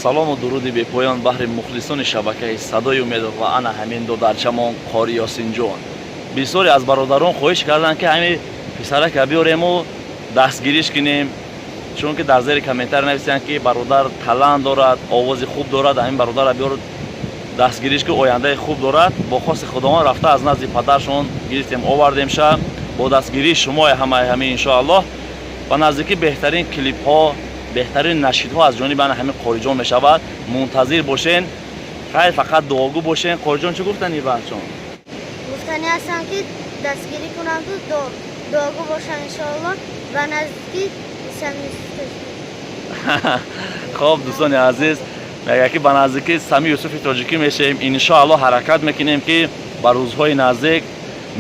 Салому дуруди бепоён баҳри мухлисони шабакаи Садои Умед ва ана ҳамин додарчамон Қори Ёсинҷон. Бисёре аз бародарон хоҳиш карданд, ки ҳамин писарака биёрему дастгириш кунем, чунки дар зери комментарий нависанд, ки бародар талант дорад, овози хуб дорад, ҳамин бародарро биёр, дастгириш ки ояндаи хуб дорад. Бо хости Худованд рафта аз назди падаршон гирифтем, овардемша. Бо дастгирии шумои ҳамаи ҳамин, иншоаллоҳ, ба наздикӣ беҳтарин клипҳо, беҳтарин нашидҳо аз ҷониби ана ҳамин Қориҷон мешавад. Мунтазир бошен. Хайр, фақат дуогӯ бошен. Қориҷон, чӣ гуфтани бачон? Гуфтанӣ ҳастам, ки дастгирӣ кунанду дуогӯ бошанд. Иншоаллоҳ, ба наздикӣ. Хоб, дӯстони азиз, мегӯяд, ки ба наздикӣ Сами Юсуфи тоҷикӣ мешавем. Иншоаллоҳ, ҳаракат мекунем, ки ба рӯзҳои наздик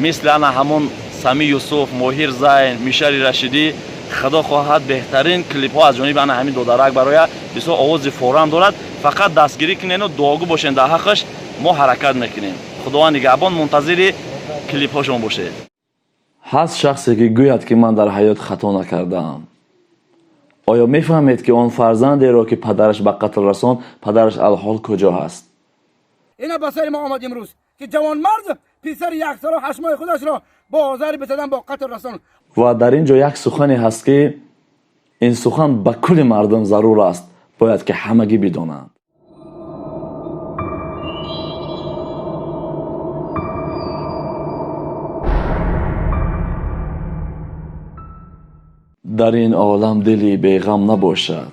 мисли ана ҳамон Сами Юсуф, Моҳир Зайн, Мишари Рашидӣ, худо хоҳад, беҳтарин клипҳо аз ҷониби ана ҳамин додарак бароя. Бисёр овози форам дорад. Фақат дастгирӣ кунену дуогӯ бошен дар ҳаққаш. Мо ҳаракат мекунем. Худованд нигаҳбон, мунтазири клипҳошон бошед. Ҳаст шахсе, ки гӯяд, ки ман дар ҳаёт хато накардаам? Оё мефаҳмед, ки он фарзандеро, ки падараш ба қатл расонд, падараш алҳол куҷо ҳаст? Ина ба сари мо омад имрӯз, ки ҷавонмард писари 1 солу 8 моҳи худашро бо озари бизадан бо қатл расон. Ва дар ин ҷо як сухане ҳаст, ки ин сухан ба кулли мардум зарур аст, бояд ки ҳамагӣ бидонанд. Дар ин олам дили беғам набошад,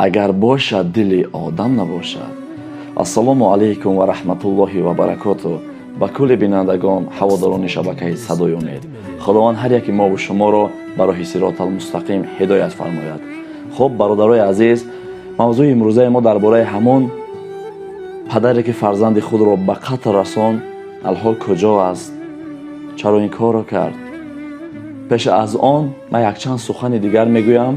агар бошад, дили одам набошад. Ассалому алайкум ва раҳматуллоҳи ва баракоту ба кулли бинандагон, ҳаводорони шабакаи Садои Умед. Худованд ҳар яки мову шуморо ба роҳи сироталмустақим ҳидоят фармояд. Хуб, бародарои азиз, мавзӯи имрӯзаи мо дар бораи ҳамон падаре, ки фарзанди худро ба қатл расонд, алҳол куҷо аст, чаро ин корро кард. Пеш аз он ман якчанд сухани дигар мегӯям,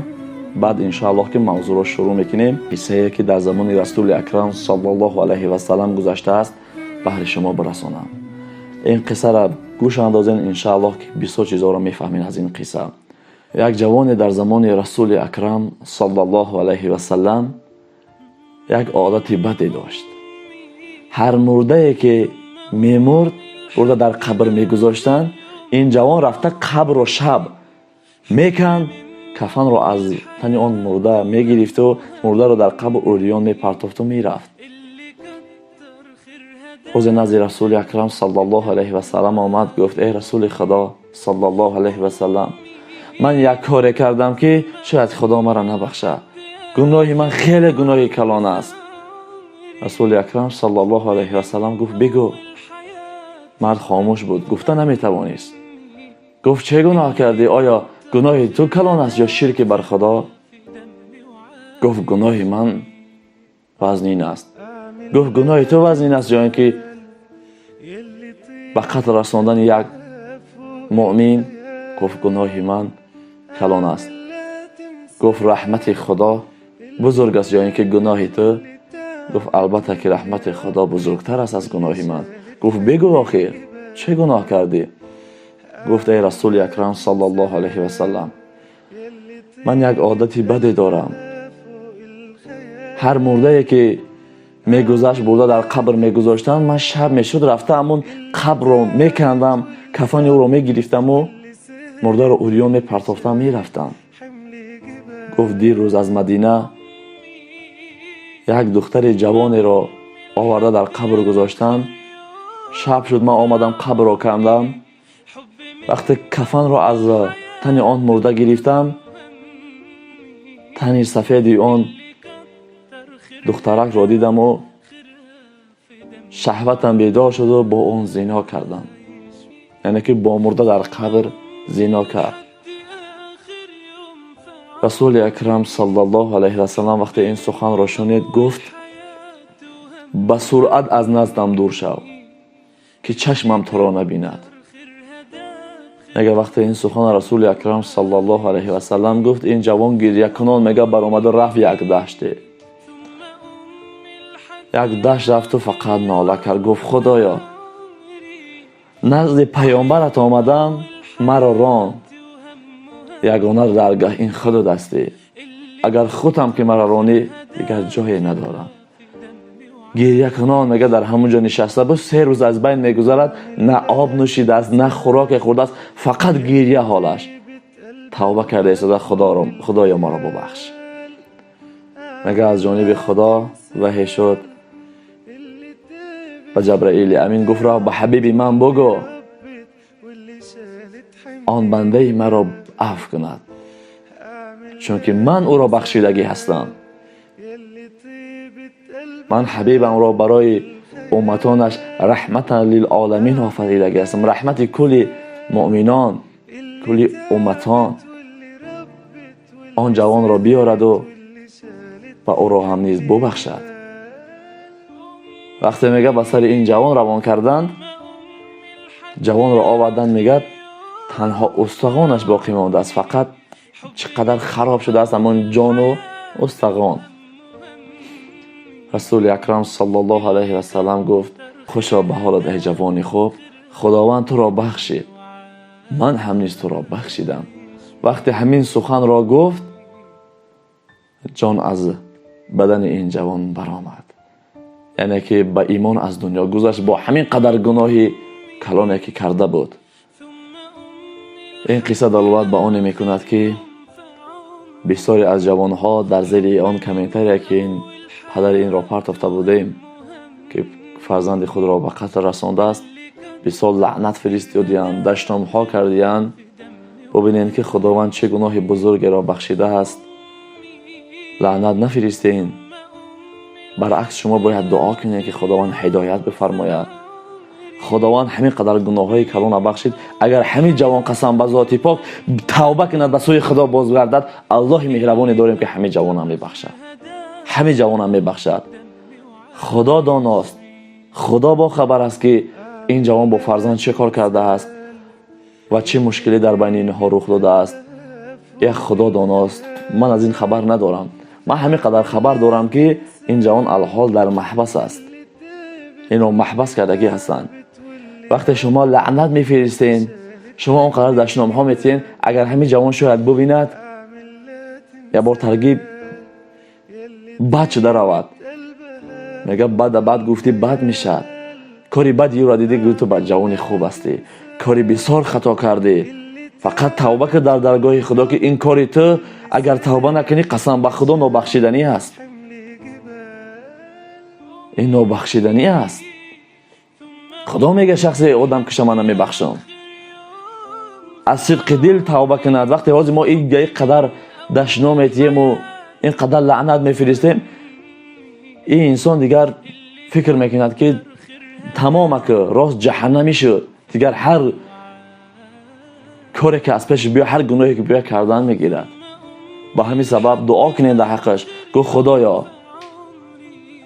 баъд иншоаллоҳ, ки мавзӯъро шурӯъ мекунем. Қиссае, ки дар замони Расули Акрам саллаллоҳу алайҳи васалам гузаштааст, баҳри шумо бирасонам. Ин қиссара гӯш андозен, иншоаллоҳ, ки бисёр чизҳоро мефаҳмед аз ин қисса. Як ҷавоне дар замони Расули Акрам саллаллоҳу алайҳи васалам як одати баде дошт. Ҳар мурдае, ки мемурд, бурда дар қабр мегузоштанд, ин ҷавон рафта қабрро шаб меканд, кафанро аз тани он мурда мегирифту мурдаро дар қабр урён мепартофту мерафт. Рӯзе назди Расули Акрам саллаллоҳу алайҳи васалам омад, гуфт: «Эй Расули Худо саллаллоҳу алайҳи васалам, ман як коре кардам, ки шояд Худо маро набахшад. Гуноҳи ман хеле гуноҳи калон аст». Расули Акрам саллаллоҳу алайҳи васалам гуфт: «Бигӯ». Мард хомӯш буд, гуфта наметавонист. Гуфт: «Чӣ гуноҳ кардӣ? Оё гуноҳи ту калон аст ё ширки бар Худо?» Гуфт: «Гуноҳи ман вазнин аст». Гуфт: «Гуноҳи ту вазнин аст ё ин ки ба қатл расондани як муъмин?» Гуфт: «Гуноҳи ман калон аст». Гуфт: «Раҳмати Худо бузург аст ё ин ки гуноҳи ту?» Гуфт: «Албатта, ки раҳмати Худо бузургтар аст аз гуноҳи ман». Гуфт: «Бигӯ, охир чӣ гуноҳ кардӣ?» Гуфт: «Эй Расули Акрам саллаллоҳу алайҳи васалам, ман як одати баде дорам. Ҳар мурдае, ки мегузашт, бурда дар қабр мегузоштанд, ман шаб мешуд, рафта ҳамон қабрро мекандам, кафани ӯро мегирифтаму мурдаро урён мепартофтам, мерафтам». Гуфт: «Дирӯз аз Мадина як духтари ҷавонеро оварда дар қабр гузоштанд. Шаб шуд, ман омадам, қабрро кандам. Вақте кафанро аз тани он мурда гирифтам, тани сафеди он духтаракро дидаму шаҳватам бедор шуду бо он зино кардам». Яъне ки бо мурда дар қабр зино кард. Расули Акрам саллаллоҳу алайҳи васалам вақте ин суханро шунид, гуфт: «Ба суръат аз наздам дур шав, ки чашмам туро набинад». Мега, вақте ин сухан Расули Акрам саллаллоҳу алайҳи васалам гуфт, ин ҷавон гирякунон, мега, баромада рафт як даште. Як дашт рафту фақат нола кард, гуфт: «Худоё, назди паёмбарат омадам, маро рон. Ягона даргаҳ ин худут ҳастӣ. Агар худам ки маро ронӣ, Дигар ҷое надорам. Гирья кунон мега дар ҳамон ҷо нишаста буд. 3 рӯз аз байн мегузарад, на об нӯшидааст, на хӯроке хӯрдааст, фақат гирья ҳолаш. Тавба карда истода, Худоё маро бубахш. Мега аз ҷониби Худо ваҳй шуд ба Ҷабраили Амин, гуфт: ро ба ҳабиби ман бугӯ, он бандаи маро афв кунад, чунки ман ӯро бахшидагӣ ҳастам. Ман ҳабибамро барои умматонаш раҳматан лилоламин офаридагӣ ҳастам, раҳмати кулли муъминон, кулли умматон. Он ҷавонро биёраду ва ӯро ҳам низ бубахшад. Вақте мега ба сари ин ҷавон равон карданд, ҷавонро оварданд, мега танҳо устағонаш боқӣ мондааст, фақат чӣ қадар хароб шудааст ҳамон ҷону устағон. Расули Акрам саллаллоҳу алайҳи васаллам гуфт: хушо ба ҳолат, эй ҷавони хуб, Худованд туро бахшид, ман ҳам низ туро бахшидам. Вақте ҳамин суханро гуфт, ҷон аз бадани ин ҷавон баромад, яъне ки ба имон аз дунё гузашт бо ҳамин қадар гуноҳи калоне ки карда буд. Ин қисса далолат ба оне мекунад, ки бисёре аз ҷавонҳо дар зери он комментария, ки ин падари инро партофта будем, ки фарзанди худро ба қатл расондааст, бисёр лаънат фиристодиянд, даштомҳо кардиянд. Бубинед, ки Худованд чӣ гуноҳи бузургеро бахшидааст. Лаънат нафиристен, баръакс шумо бояд дуо кунед, ки Худованд ҳидоят бифармояд. Худованд ҳамин қадар гуноҳҳои калона бахшид. Агар ҳамин ҷавон, қасам ба зоти пок, тавба кунад, ба сӯи Худо бозгардад, Аллоҳи меҳрабоне дорем, ки ҳамин ҷавонам мебахшад, ҳамин ҷавонам мебахшад. Худо доност, Худо бохабар аст, ки ин ҷавон бо фарзанд чӣ кор кардааст ва чӣ мушкиле дар байни инҳо рух додааст. Як Худо доност, ман аз ин хабар надорам. Ман ҳамин қадар хабар дорам, ки ин ҷавон алҳол дар маҳбас аст, инро маҳбас кардагӣ ҳастанд. Вақте шумо лаънат мефиристен, шумо он қадар дашномҳо метиҳен, агар ҳамин ҷавон шояд бубинад, як бор таргиб бад шуда равад. Мега бада бад гуфтӣ, бад мешавад. Кори бади ӯро дидӣ, гӯ ту ба ҷавони хуб ҳастӣ, кори бисёр хато кардӣ, фақат тавба кар дар даргоҳи Худо, ки ин кори ту агар тавба накунӣ, қасам ба Худо, нобахшиданӣ аст, ин нобахшиданӣ аст. Худо мега: шахсе одам куша, ман намебахшам. Аз сидқи дил тавба кунад. Вақте ҳозир мо ин қадар дашном метиҳему ин қадар лаънат мефиристем, ин инсон дигар фикр мекунад, ки тамома, ки рост ҷаҳаннамӣ шуд, дигар ҳар коре ки аз пеши биё, ҳар гуноҳе ки биё, кардан мегирад. Ба ҳамин сабаб дуо кунед дар ҳаққаш, гӯ: Худоё,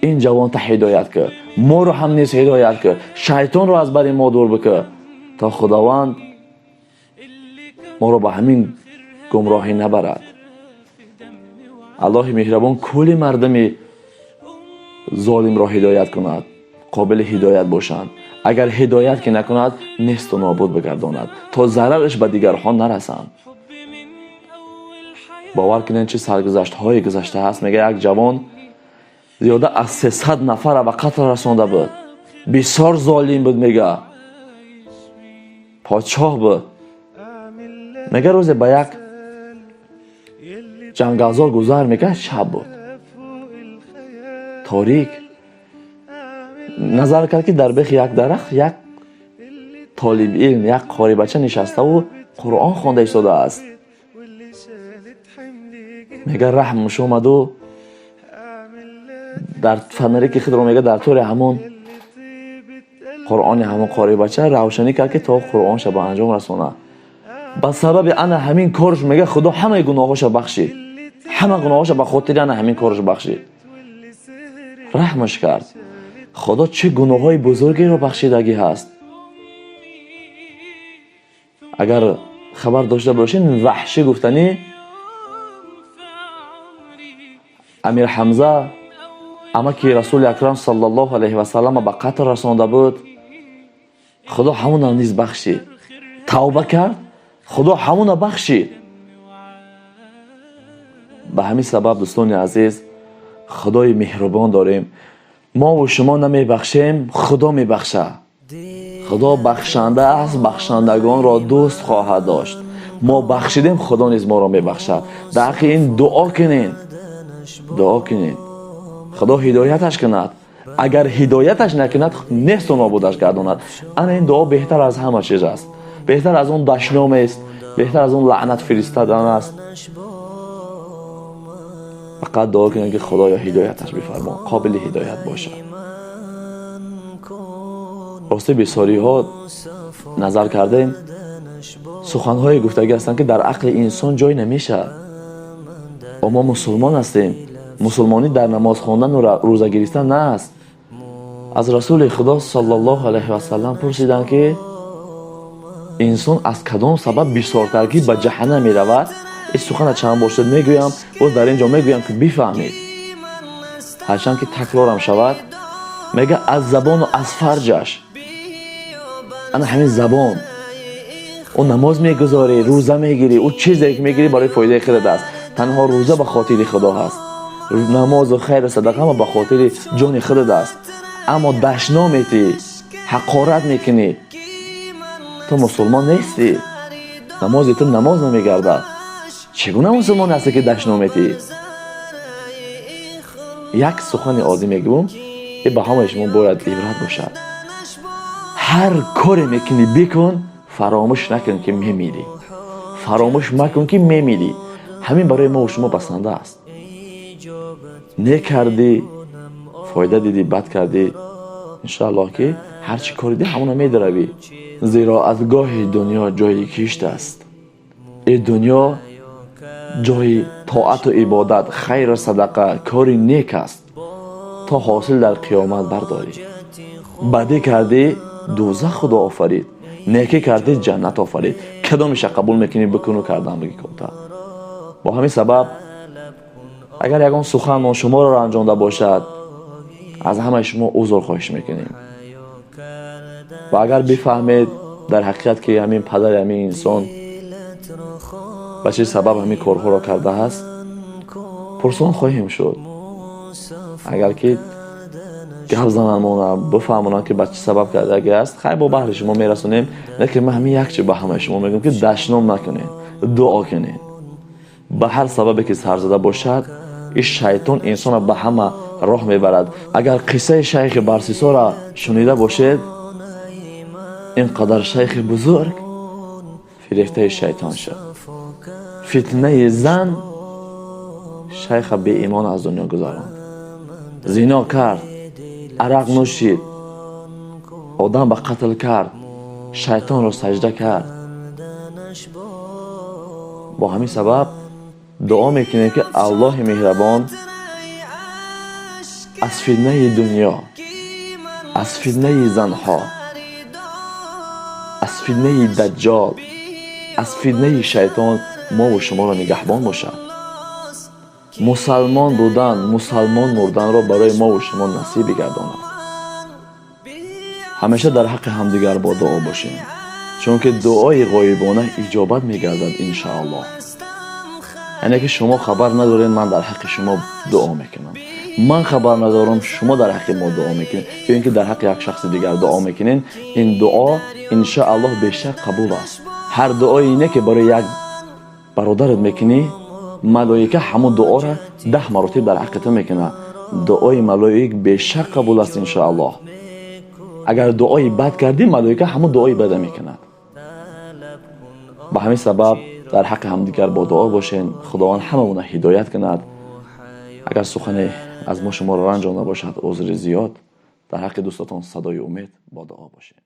ин ҷавонта ҳидоят кар, моро ҳам низ ҳидоят кар, шайтонро аз бари мо дур бикар, то Худованд моро ба ҳамин гумроҳӣ набарад. Аллоҳи меҳрабон кулли мардуми золимро ҳидоят кунад, қобили ҳидоят бошанд. Агар ҳидоят ки накунад, несту нобуд бигардонад, то зарараш ба дигарҳо нарасанд. Бовар кунед, чӣ саргузаштҳое гузашта ҳаст. Мега як ҷавон зиёда аз 300 нафара ба қатл расонда буд, бисёр золим буд, мега подшоҳ буд. Мега рӯзе ба як ҷангалзор гузар мекард, шаб буд, торик. Назар кард, ки дар бехи як дарахт як толиби илм, як қорибача нишаставу Қуръон хонда истодааст. Мега раҳмш омаду дар фонарики худро, мега, дар тори ҳамон Қуръони ҳамон қорибача равшанӣ кард, ки то Қуръонша ба анҷом расонад. Ба сабаби ана ҳамин корш, мега, Худо ҳамаи гуноҳоша бахшид, ҳама гуноҳоша ба хотири ана ҳамин корш бахшид, раҳмаш кард. Худо чӣ гуноҳҳои бузургеро бахшидагӣ ҳаст. Агар хабар дошта бошед, Ваҳшӣ гуфтанӣ Амир Ҳамза, амаки Расули Акрам саллаллоҳу алайҳи васаллама ба қатл расонда буд, Худо ҳамона низ бахшид. Тавба кард, Худо ҳамона бахшид. Ба ҳамин сабаб, дӯстони азиз, Худои меҳрубон дорем. Мову шумо намебахшем, Худо мебахшад. Худо бахшанда аст, бахшандагонро дӯст хоҳад дошт. Мо бахшидем, Худо низ моро мебахшад. Дар ҳаққи ин дуо кунед, дуо кунед, Худо ҳидояташ кунад. Агар ҳидояташ накунад, несту нобудаш гардонад. Ана ин дуо беҳтар аз ҳама чиз аст, беҳтар аз он дашном аст, беҳтар аз он лаънат фиристодан аст. Фақат дуо кунед, ки Худоё, ҳидояташ бифармо, қобили ҳидоят бошад. Рости, бисёриҳо назар кардем, суханҳое гуфтагӣ ҳастанд, ки дар ақли инсон ҷой намешавад. Мо мусулмон ҳастем. Мусулмонӣ дар намоз хондану рӯза гирифтан нааст. Аз Расули Худо саллаллоҳу алайҳи васаллам пурсиданд, ки инсон аз кадом сабаб бисёртаргӣ ба ҷаҳаннам меравад? Ин сухана чанд бор шуд мегӯям, боз дар ин ҷо мегӯям, ки бифаҳмед, ҳарчанд ки такрорам шавад. Мега, аз забону аз фарҷаш. Ана ҳамин забон. Ӯ намоз мегузорӣ, рӯза мегирӣ, ӯ чизе ки мегирӣ, барои фоидаи худат аст. Танҳо рӯза ба хотири Худо ҳаст, намозу хайру садақа ҳама ба хотири ҷони худат аст. Аммо дашном метӣ, ҳақорат мекунӣ, ту мусулмон нестӣ, намози ту намоз намегардад. Чӣ гуна мусулмон ҳастӣ, ки дашном метӣ? Як сухани оддӣ мегӯм, и ба ҳамаи шумо бояд ибрат бошад. Ҳар коре мекунӣ, бикун, фаромӯш накун, ки мемирӣ. Фаромӯш макун, ки мемирӣ. Ҳамин барои мо шумо басанда аст. Не кардӣ, фоида дидӣ, бад кардӣ, иншоаллоҳ, ки ҳар чӣ кори дӣ, ҳамона медаравӣ. Зироатгоҳи дунё ҷои кишт аст. И дунё ҷои тоату ибодат, хайру садақа, кори нек аст, то ҳосил дар қиёмат бардорӣ. Бадӣ кардӣ, дӯзах Худо офарид, некӣ кардӣ, ҷаннат офарид. Кадомиша қабул мекунӣ, бикуну кардан биги кота. Бо ҳамин сабаб, агар ягон суханмон шуморо ранҷонда бошад, аз ҳамаи шумо узр хоҳиш мекунем. Ва агар бифаҳмед дар ҳақиқат, ки ҳамин падари ҳамин инсон ба чӣ сабаб ҳамин корҳоро кардааст, пурсон хоҳем шуд. Агар ки гап зананд, бифаҳмонанд, ки ба чӣ сабаб кардаги аст, хайр, бо баҳри шумо мерасонем. Лекин ман ҳамин як чи ба ҳамаи шумо мегӯям, ки дашном накунед, дуо кунед. Ба ҳар сабабе ки сарзада бошад, ин шайтон инсонро ба ҳама роҳ мебарад. Агар қиссаи шайхи Барсисоро шунида бошед, ин қадар шайхи бузург фирефтаи шайтон шуд. Фитнаи зан шайха беимон аз дунё гузаронд. Зино кард, арақ нӯшид, одам ба қатл кард, шайтонро саҷда кард. Бо ҳамин сабаб дуо мекунем, ки Аллоҳи меҳрабон аз фитнаи дунё, аз фитнаи занҳо, аз фитнаи даҷҷол, аз фитнаи шайтон мову шуморо нигаҳбон бошад. Мусалмон будан, мусалмон мурданро барои мову шумо насиб бигардонад. Ҳамеша дар ҳаққи ҳамдигар бо дуо бошем, чунки дуои ғоибона иҷобат мегардад, иншоаллоҳ. Яъне ки шумо хабар надоред, ман дар ҳаққи шумо дуо мекунам, ман хабар надорам, шумо дар ҳаққи мо дуо мекунед ё ин ки дар ҳаққи як шахси дигар дуо мекунед. Ин дуо, иншоаллоҳ, бешак қабул аст. Ҳар дуое не ки барои як бародарат мекунӣ, малоика ҳамон дуоро 10 маротиб дар ҳаққи ту мекунад. Дуои малоик бешак қабул аст, иншоаллоҳ. Агар дуои бад кардӣ, малоика ҳамон дуои бада мекунад. Ба ҳамин сабаб дар ҳаққи ҳамдигар бо дуо бошен. Худованд ҳамамона ҳидоят кунад. Агар сухане аз мо шуморо ранҷонда бошад, узри зиёд. Дар ҳаққи дӯстатон Садои Умед бо дуо бошед.